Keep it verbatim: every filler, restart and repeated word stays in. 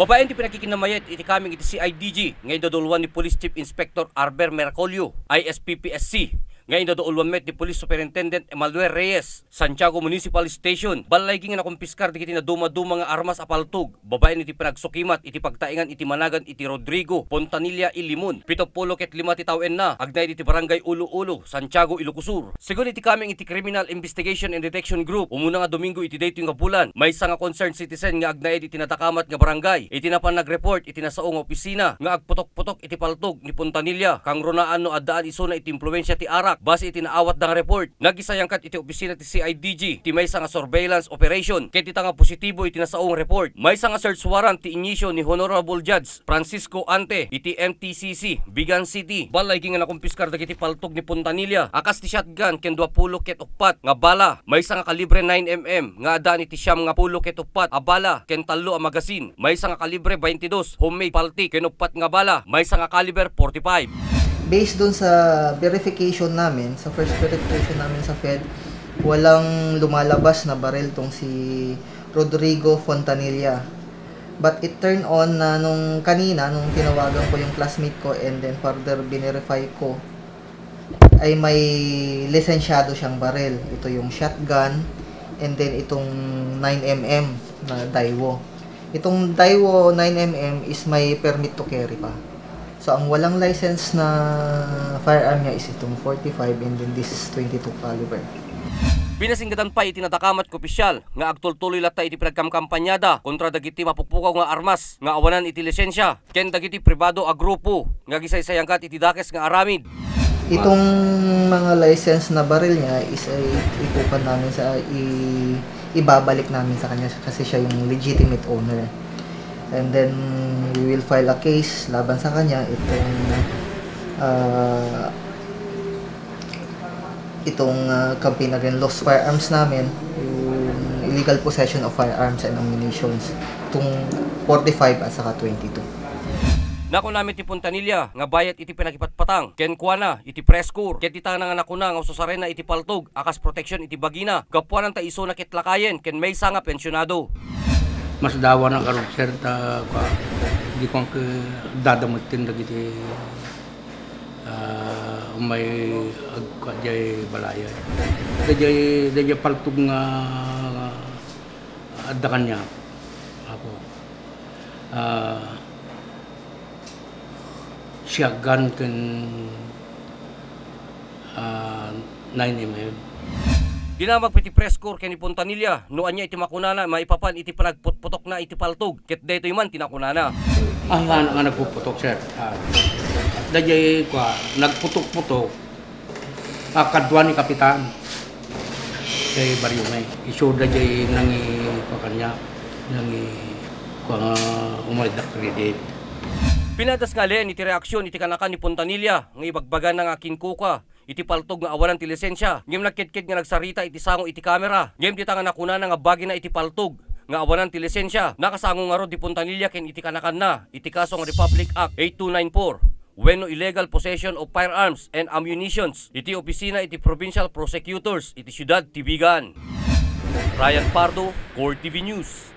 Baen ti panakikinnamayat iti kameng iti C I D G nga idaduluan ni Police Chief Inspector Arber Mercolio, I S P P S C, nga idaduluan met ni Police Superintendent Emmanuel Reyes, Santiago Municipal Station. Balaigi nga nakumpiskar dagiti naduma-duma nga armas a paltog, babaen iti panagsukimat iti pagtaengan iti managan iti Rodrigo Fontanilla Ilimon, pito pulo ket lima ti tawenna, agnaed iti Barangay Ulo-Ulo, Santiago, Ilocos Sur. Segun iti kameng iti Criminal Investigation and Detection Group, umuna nga Domingo iti daytoy nga bulan, maysa nga concerned citizen nga agnaed iti nadakamat nga barangay iti napan nagreport iti nasao nga opisina nga agputok-putok iti paltog ni Fontanilla, kangrunaan no addaan isuna iti impluensia ti arak. Base iti naawatda nga report, nagisayangkat iti opisina ti C I D G ti maysa nga surveillance operation, ket dita nga positibo iti nasao nga report, maysa nga search warrant ti inisyu ni Honorable Judge Francisco Ante iti M T C C, Vigan City. Balaigi nga nakumpiskar dagiti paltog ni Fontanilla a kas ti shotgun ken dua pulo ket uppat nga bala, maysa nga kalibre nine M M nga addaan iti siam nga pulo ket uppat a bala ken tallo a magasin, maysa nga kalibre baintidos homemade paltik ken uppat nga bala, maysa nga kaliber forty-five. Based dun sa verification namin, sa first verification namin sa Fed, walang lumalabas na baril tong si Rodrigo Fontanilla. But it turned on na nung kanina, nung tinawagan ko yung classmate ko and then further binerify ko, ay may lisensyado siyang baril. Ito yung shotgun and then itong nine M M na Daiwo. Itong Daiwo nine M M is may permit to carry pa. So, ang walang license na firearm niya is itong forty-five and then this is twenty-two caliber. Pinasinggatan pay iti nadakamat nga opisyal nga agtultuloy latta iti panagkamkampanyada kontra dagiti mapukpukaw nga armas nga awanan iti lisensia ken dagiti pribado a grupo nga agisaysayangkat iti dakes nga aramid. Itong mga license na baril niya is, eh, ikukuan namin sa, i-, ibabalik namin sa kanya kasi siya yung legitimate owner. And then, we will file a case laban sa kanya. Itong, ah, itong, ah, campaign against lost firearms namin, yung illegal possession of firearms and ammunitions, itong forty-five at saka twenty-two. Nakunami ti Fontanilla nga bayat iti panagipatpatang kenkuana iti press corps, ket dita nga nakuna nga ususarenna iti paltog a kas proteksyon iti bagina, gapuanan ta isuna ket lakayen ken maysa nga pensionado. Masdawan a garud, sir, ta, kua, di ko ang ke-, dadametten dagiti, ah, umay agkua diay balayan. Daydiay, daydiay paltog nga adda kaniak, Apo. Ah, shotgun ken, ah, nine M M. Dinamag pay ti press corps ken ni Fontanilla no ania iti makunana maipapan iti panagputputokna iti paltog, ket daytoy man ti nakunana. Ay, nga, nga nagpuputok, sir. Ah, daydiay, kua, nagputok-putok. Ah, kadua ni Kapitan. Kay Barrio May. Isu daydiay nangi-, kua kaniak, nangi-, kua nga umay da credit. Pinadas nga alien iti reaksyon iti kanakan ni Fontanilla nga ibagbagana nga kinkukua iti paltog nga awanan ti lisensia, ngem nagkedked nga nagsarita iti sango iti kamera, ngem dita nga nakunana nga bagina iti paltog nga awanan ti lisensia, nakasango ngarud ti Fontanilla ken iti kanakanna iti kaso nga Republic Act eight two nine four wenno illegal possession of firearms and ammunitions iti opisina iti Provincial Prosecutors iti siudad ti Vigan. Ryan Pardo, Core T V News.